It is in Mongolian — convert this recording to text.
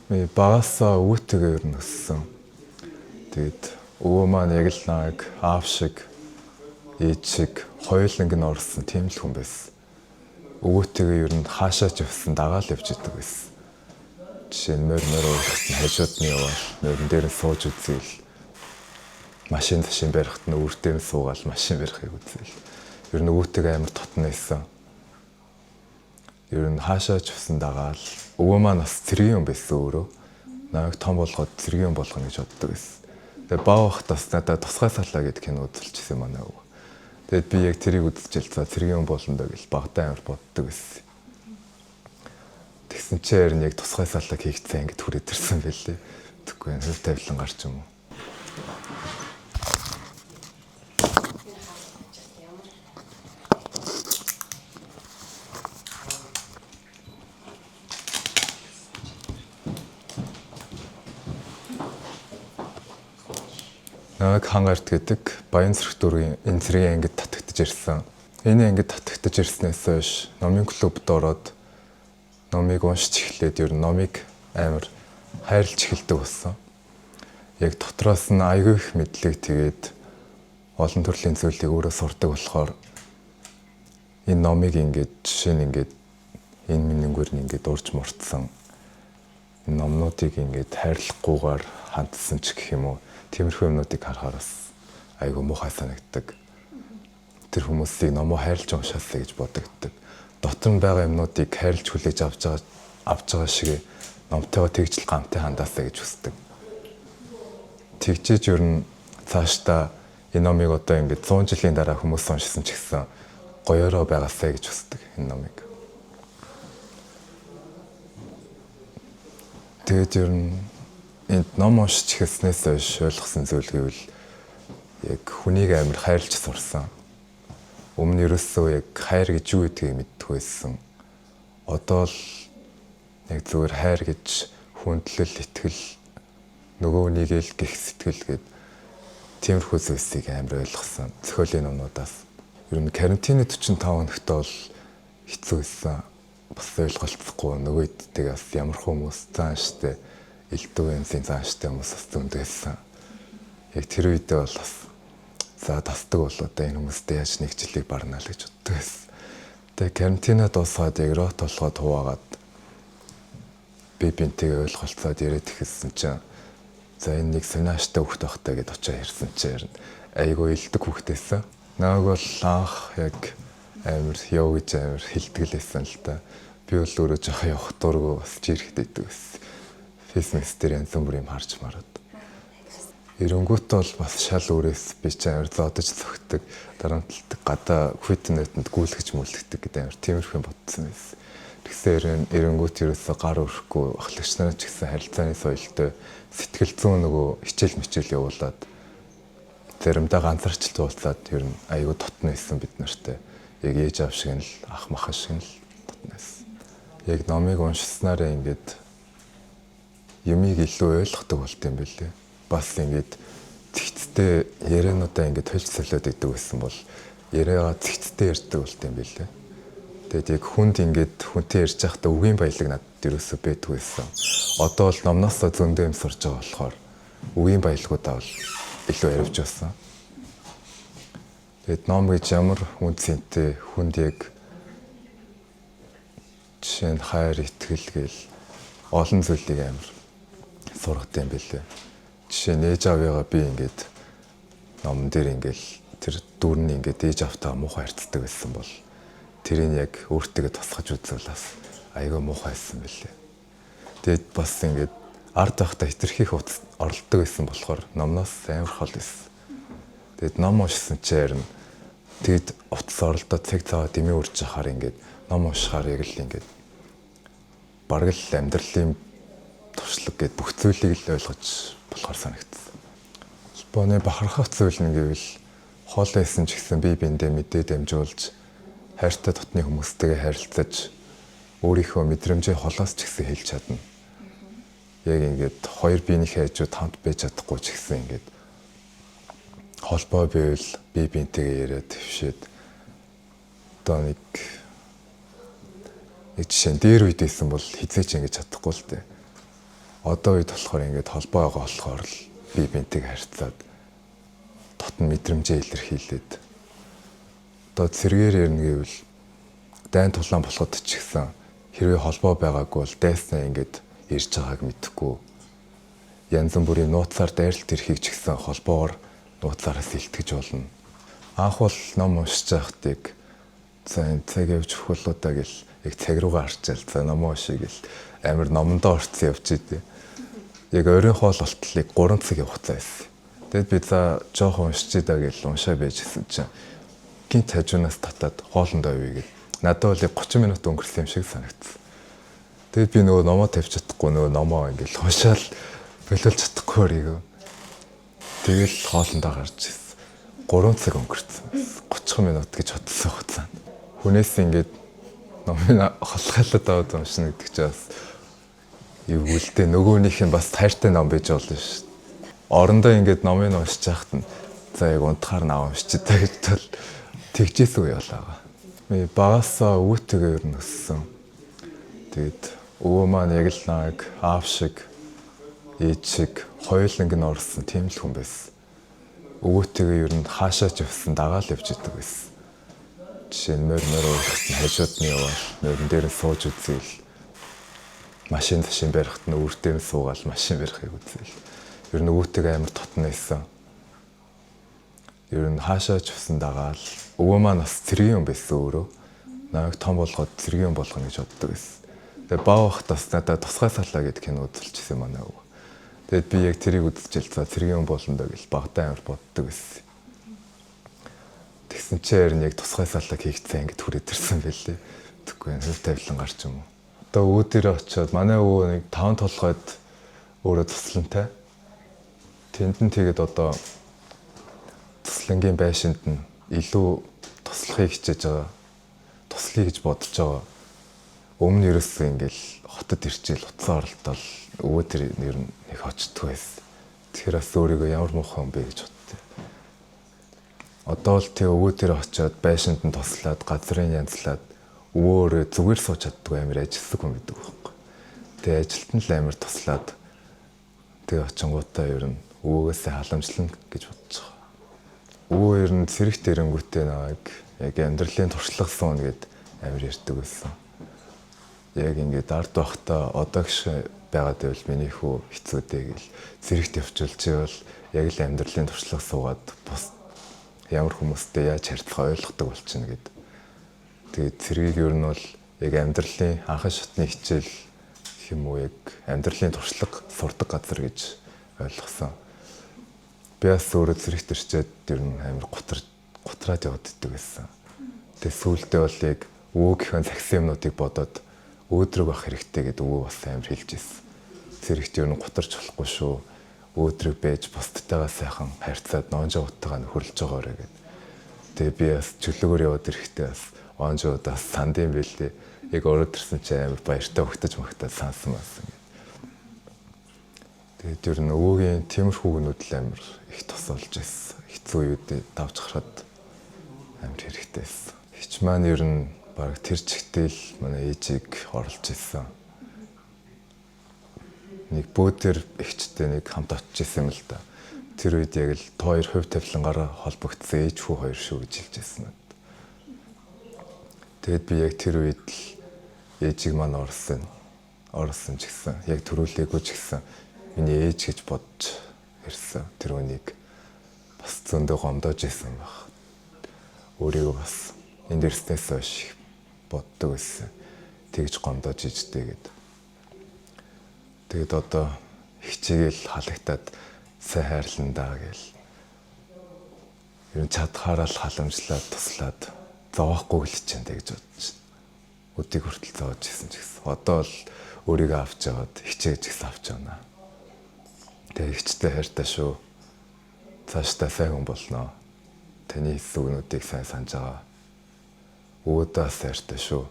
Би багасаа өвөөтэйгээ ер нь өссөн. Тэгээд өвөө маань яг л нэг аав шиг, ээж шиг хоёуланг нь орсон тийм л хүн байсан. Өвөөтэйгээ ер нь хаашаа ч явсан дагаал явж идэг байсан. Жишээ нь морь морь уухт нь хажууд нь яваал, морин дээр нь сууж үзээл, машин машин барихт нь үүр дээр нь суугаал машин барихыг үзээл. Ер нь өвөөтэйгээ амар дотно байсан. Ер нь хаашаа ч явсан дагаал. Өвөө маань бас цэргийн юм байсан өөрөө. Намайг том болгоод цэргийн юм болгоно гэж боддог байсан. Тэгээ баа бахт бас надад Тусгай салаа гэдэг кино үзүүлчихсэн манай өвөө. Тэгээд би яг тэрийг үзчихэл за цэргийн юм болно даа гэж багтаа амар боддог байсан. Тэгсэн чинь харин яг Тусгай салаа хийгдсэн ингэд хүрээд ирсэн байлээ. Тэгэхгүй энэ хувь тавилан гарч юм уу? Намайг Хангарт гэдэг Баян зүрх дүүргийн энэ цэргийн ангид татагдаж ирсэн. Энэ ангид татагдаж ирснээс хойш номын клубд ороод номыг уншиж эхлээд ер нь номыг амар хайрлж эхэлдэг болсон. Яг дотроос нь айгүй их мэдлэг тэгээд олон төрлийн зүйлийг өөрөө сурдаг болохоор энэ номыг ингээд жишээ нь ингээд энэ минэнгээр нь ингээд урж мурдсан энэ номнуудыг ингээд хайрлахгүйгээр хандсан ч гэх юм уу. Тиймэрхүү юмнуудыг харахаар бас айгүй муухай санагддаг. Тэр хүмүүсийг номоо хайрлж уншаасай гэж бодогддог. Дотор нь байгаа юмнуудыг хайрлж хүлээж авч байгаа шиг номтойгоо тэгжил гамтай хандаасай гэж хүсдэг. Тэгжиж ер нь цаашдаа энэ номыг одоо ингээд 100 жилийн дараа хүмүүс уншсан ч гэсэн гоёороо байгаасай гэж хүсдэг энэ номыг. Тэгээд ер нь энд ном уншиж эхэлснээс хойш ойлгосон зүйл гэвэл яг хүнийг амар хайрлж сурсан. Өмнө ерөөсөө яг хайр гэж юу гэдгийг мэддэг байсан. Одоо л яг зүгээр хайр гэж хүндлэл, итгэл, нөгөө нэгээл гих сэтгэл гэд тиймэрхүү зүйлсийг амар ойлгосон. Зохиолын номнуудаас. Ер нь карантины 45 хоногт бол хэцүү байсан. Бас ойлголцохгүй нөгөө иддэг бас ямар хүмүүс зааштай элдв янзын зааштай хүмүүс бас зөндөөсөн. Яг тэр үедээ бол бас за тасдаг бол одоо энэ хүмүүстэй яаж нэг жилийг барнаа л гэж боддог байсан. Тэгээ карантинаа дуусгаад яг рот толгой хуваагаад би бинтэйгээ ойлголцоод яриад эхэлсэн чинь за энэ нэг сониаштай хүүхд байх таа гэд очоо ярьсан чинь айгүй илдэг хүүхдээсэн. Намайг бол анх яг амар яв гэж амар хилдэг л байсан л та. Би бол өөрөө жоохон явах дургу бас жирэхэд идэг байсан. Фэйсмэкс дээр янз бүр юм харж мараад. Эренгүүт бол бас шал өөрөөс би ч амар зодож зөгтөг, дарамталдаг, гадаа хүйтэн нөтөнд гүйлгэж мүлгдэг гэдэг амар тиймэрхүү юм бодсон байсан. Тэгсэн эренгүүт ерөөсөө гар өрөхгүй ахлагч нараа ч гэсэн харилцааны соёлтой сэтгэл зүйн нөгөө хичээл мичээл явуулаад заримдаа ганцаарчлт уулзаад ер нь айгүй дотно байсан бид нартай. Яг ээж аав шиг нь л ах мах шиг нь л дотно байсан. Яг номыг уншсанараа ингээд юмыг илүү ойлгодог болт юм билээ. Бас ингээд цэгцтэй яриануудаа ингээд төлж солиод идэг байсан бол яриагаа цэгцтэй ярьдаг болт юм билээ. Тэгээд яг хүнд ингээд хүнтэй ярьж байхдаа үгийн баялаг надад ерөөсөө байдгүй байсан. Одоо бол номноосоо зөндөө юм сурж байгаа болохоор үгийн баялагуудаа бол илүү яривч байсан. Тэгээд ном гэж ямар үн цэнтэй хүнд яг жишээ нь хайр, итгэл гээл олон зүйлийг амар сургат юм билээ. Жишээ нь ээж аавыгаа би ингээд номон дээр ингээд тэр дүр нь ингээд ээж аавтайгаа муухай харьцдаг байсан бол тэрийг яг өөртөө тусгаж үзвэл бас айгүй муухай байсан билээ. Тэгээд бас ингээд ард байхдаа хитрхи их оролддог байсан болохоор номноос амар хол байсан. Тэгээд ном уншсан чинь харин тэгэд утас оролдоод цаг цаваа дэмий үрж яхаар ингээд ном уншихаар яг л ингээд бараг л амьдралын туршлага гэд бүх зүйлийг л ойлгож болохоор санагдсан. Холбооны бахархах зүйл нь гэвэл хоол байсан ч гэсэн бие биендээ мэдээ дамжуулж хайртай дотны хүмүүстэйгээ харилцаж өөрийнхөө мэдрэмжээ холоос ч гэсэн хэлж чадна. Яг ингээд хоёр биенийхээ хажууд хамт байж чадахгүй ч гэсэн ингээд холбоо байвал бие биентэйгээ яриад твшээд одоо нэг жишээ нь дээр үед байсан бол хизээч ингэж чадахгүй л дээ. Одоо үед болохоор ингээд холбоо байгаа болохоор л би бинтийг харьцаад дотн мэдрэмжээ илэрхийлээд одоо цэргээр ярина гэвэл дайн тулаан болоход ч гэсэн хэрвээ холбоо байгаагүй бол дайснаа ингээд ирж байгааг мэдэхгүй янз бүрийн нууцаар дайралт ирэхийг ч гэсэн холбоогоор нууцаараа сэлтгэж болно. Анх бол ном уншиж байхад яг за энэ цаг явж өгөх болоо да гэл яг цаг руугаа харчаал за ном уншия гэл амар номондоо орцсон явж идэв. Яг оройн хоол болтол яг 3 цаг явах цаа байсан. Тэгэд би за жоохон уншиж да гэл уншаа байж гисэн чинь гинт хажуунаас татаад хоолндоо явъя гэд. Надад бол яг 30 минут өнгөрсөн юм шиг санагдсан. Тэгэд би нөгөө номоо тавьж чадахгүй нөгөө номоо ингээл уншаал болиулж чадахгүй өөрийгөө. Тэгэл хоолндоо гарч ирсэн. 3 цаг өнгөрцөн. 30 минут гэж бодсон хугацаанд. Хүнээс ингээд номыг холхойлоод аваад уншина гэдэг чинь бас юу үлдээ нөгөөнийх нь бас хайртай ном байж болно шүү дээ. Орондоо ингээд номыг уншиж байхад нь за яг унтахаар наа уншиж та гэж тал тэгжээс үе болоо. Би багасаа өвөөтэйгээ ер нь өссөн. Тэгээд өвөө маань яг л нэг аав шиг ээж шиг хоёуланг нь орсон тийм л хүн байсан. Өвөөтэйгээ ер нь хаашаа ч явсан дагаал явж идэг байсан. Жишээ нь морь морь уухад нь хажууд нь яваал морин дээр нь сууж үзээл машин машин барихт нь үүр дээр нь суугаал машин барихыг үзээл. Ер нь өвөөтэйгээ амар дотно байсан. Ер нь хаашаа ч явсан дагаал өвөө маань бас цэргийн юм байсан өөрөө. Намайг том болгоод цэргийн юм болгоно гэж боддог байсан. Тэгээ баа бахт бас надад тусгай салаа гэдэг кино үзүүлчихсэн манай өвөө. Тэгээд би яг тэрийг үзчихэл за цэргийн юм болно доо гэж багтаа амар боддог байсан. Тэгсэн чинь харин яг тусгай салаа хийгдсэн ингэж хүрээд ирсэн байлээ. Тэгэхгүй хувь тавилан гарч юм уу. Одоо өвөө дээр очиод манай өвөө нэг 5 толгойд өөрөө туслантай. Тэнд нь тэгээд одоо туслангийн байшинд нь илүү туслахыг хичээж байгаа. Туслая гэж бодож байгаа. Өмнө ерөөсөө ингээл хотод ирчээл утсан оролтол өвөө тэр нэр нь нэг очтгүй байсан. Тэгэхээр бас өөрийгөө ямар муухай юм бэ гэж боддоо. Одоо л тэг өвөө тэр очиод байшинд нь туслаад газрын янзлаад өвөө өөрөө зүгээр сууж чаддгүй амар ажилсаг хүн гэдэг байхгүй. Тэгээ ажилт нь л амар туслаад тэгээ очингуудаа ер нь өвөөгөөсөө халамжлана гэж бодож байгаа. Өвөө ер нь цэрэгт ирэнгүүтээ намайг яг амьдралын туршлага суuna гэд амар ярьдаг байсан. Яг ингээд ард байхдаа одоо гш байгаад байвал миний хүү хэцүү дээ гэл цэрэгт явчвал чи бол яг л амьдралын туршлага суугаад бус ямар хүмүүстэй яаж харьцах ойлгодог болчихно гэд. Тэгээд цэргийг ер нь бол яг амьдралын анхан шатны хичээл гэх юм уу яг амьдралын туршлага сурдаг газар гэж ойлгосон. Би бас өөрөө цэрэгт ирчээд ер нь амар гутраад яваад идэг байсан. Тэгээд сүүлдээ бол яг өвөөгийнхөө загсан юмнуудыг бодоод өөдрөг байх хэрэгтэй гэдэг өвөө бас амар хэлж ирсэн. Цэрэгт ер нь гутарч болохгүй шүү. Өөдрөг байж бусдтайгаа сайхан харьцаад ноонжооготтойгоо нөхөрлөж байгаарэ гэд. Тэгээ би бас чөлөөгөр яваад ирэхдээ бас оонжоодаас санд юм бэлээ. Яг ороод ирсэн чи амар баяртай өгтөж магтаад сансан байсан гэд. Тэгээд ер нь өвөөгийн тиймэрхүү үгнүүд л амар их тус болж байсан. Хэцүү үеүүдэд давж гарахад амар хэрэгтэй байсан. Хич маань ер нь бараг тэр чигтэл манай ээжийг орлож ирсэн. Нэг бөөдөр эгчтэй нэг хамт очиж исэн юм л да. Тэр үед яг л хоёр хувь тавилангаараа холбогдсон ээж хүү хоёр шүү гэж хэлж байсан надад. Тэгээд би яг тэр үед л ээжийг маань орлсон. Орлсон ч гэсэн яг төрүүлээгүй ч гэсэн миний ээж гэж бодож ирсэн. Тэр үнийг бас зөндөө гомдоож исэн баг. Өөрийгөө бас энд ирснээс хойш боддог байсан. Тэгж гомдоож ижтэй гэд. Тэгээд одоо хичээгээл халагтаад сайн хайрлан даа гэл. Ер нь чадхаараа л халамжлаад туслаад зовоохгүй л хичээнэ гэж бодож байна. Өдийг хүртэл зовоож исэн ч гэсэн. Одоо л өөрийгөө авч яваад хичээж гэсэн авч явна. Тэгээ ихчтэй хайртай шүү. Цаашдаа сайн хүн болно. Таны хэлсэн үгнүүдийг сайн санаж байгаа. Өвөөдөө бас хайртай шүү.